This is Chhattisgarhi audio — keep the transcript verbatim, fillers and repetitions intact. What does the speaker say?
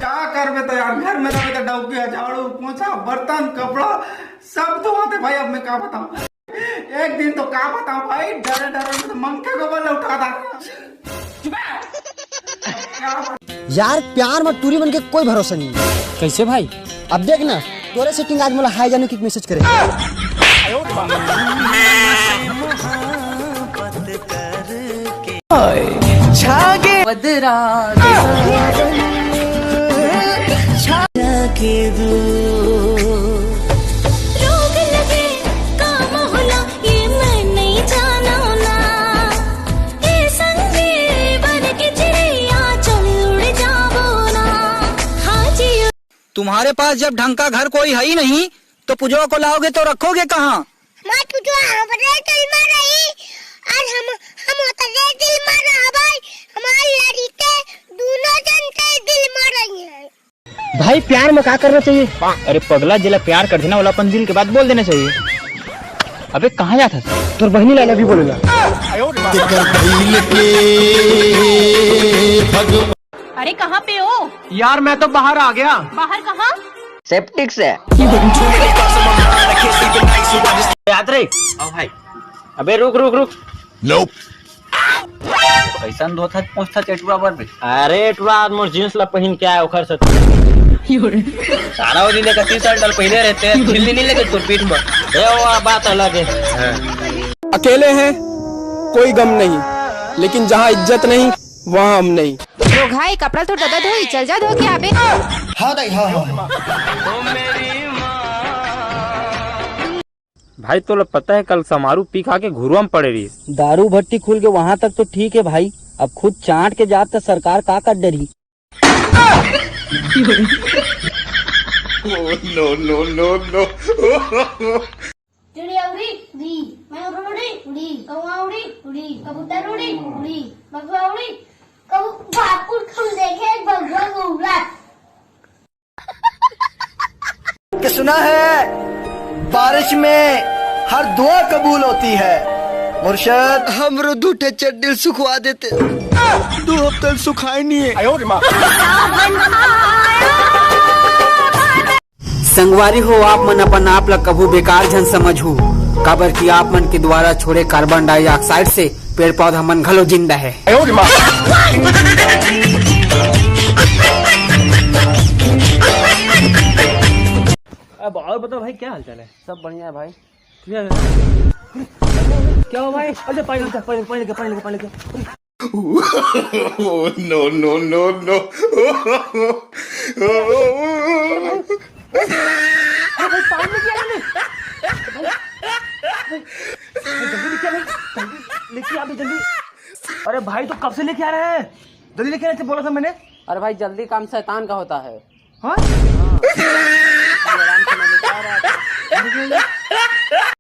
का करबे त यार, घर में रहबे त डौकी ह, झाड़ू, पोछा, बर्तन, कपड़ा सब धोआथे भाई। अब मैं का बताऊं, एक दिन तो का बताऊं भाई, डरे डरे में तो मंके को बल उठा था। यार, प्यार में टूरी बन के कोई भरोसा नहीं है। कैसे भाई? अब देख ना, तोरे सेटिंग आज मोला हाय जानू किक मैसेज करे। तुम्हारे पास जब ढंग का घर कोई है ही नहीं, तो पुजवा को लाओगे तो रखोगे कहाँ? हमार पुजवा हमरे दिल में रही, और हम हम ओतरे दिल में रहबै। हमार लड़िके दोनों जन के दिल में रही है। भाई, प्यार में का करना चाहिए? अरे पगला, जेला प्यार कर देना, वाला अपन दिल के बात बोल देना चाहिए। अबे कहाँ जाता था? तोर बहनी लाना भी बोलेला। अरे कहाँ पे हो? यार मैं तो बाहर आ गया। बाहर कहाँ? सेप्टिक से। याद रे। आओ भाई। अबे रुक रुक रुक। Nope. कैसन धोथा पोछथा चेटुआ बर बे? अरे टुआ मोर जींस ला पहिन के आए ओखर से। सारा वो दिन का टी शर्ट पहले रहते हैं, झिल्ली नहीं लगे तो पीठ में। ए वो बात अलग है। अकेले हैं, कोई गम नहीं, लेकिन जहाँ इज्जत नहीं, वहाँ हम नहीं। जो घाई कपड़ा तो ददा धोई, चल जा धो के आबे। हाँ दाई, हाँ, हाँ, हाँ। भाई तोला पता है, कल समारू पी खा के घुरुआ में पड़े रही। दारू भट्टी खुल के वहां तक तो ठीक है भाई, अब खुद चाट के जात त सरकार का कर डरी। No, no, no, no. चिड़िया उड़ी उड़ी, मैं उड़ी उड़ी, कौआ उड़ी उड़ी, कबूतर उड़ी उड़ी, बगुआ उड़ी, कबू बापुर हम देखे एक बगुआ को उड़ा। कि सुना है बारिश में हर दुआ कबूल होती है। मुर्शद, हमरो दू ठे चड्डी सुखवा देते। दो हफ्ते सुखाए नहीं है। संगवारी हो, आप मन अपन आप ला कभू बेकार झन समझू, काबर कि आप मन के द्वारा छोड़े कार्बन डाइऑक्साइड से पेड़ पौधा मन घलो जिंदा है। अब और बताओ भाई, क्या हाल चाल है? सब बढ़िया है भाई। क्या है? क्या हुआ भाई? अरे पानी लेके, पानी लेके, पानी लेके, पानी लेके, पानी लेके। No, no, no, no. अरे भाई, पानी लेके आ ना। भाई, भाई, जल्दी लेके आ भाई, जल्दी लेके आ भाई, जल्दी। अरे भाई, तो कब से लेके आ रहे हैं? जल्दी लेके आने से बोला था मैंने। अरे भाई, जल्दी काम शैतान का होता है। हाँ?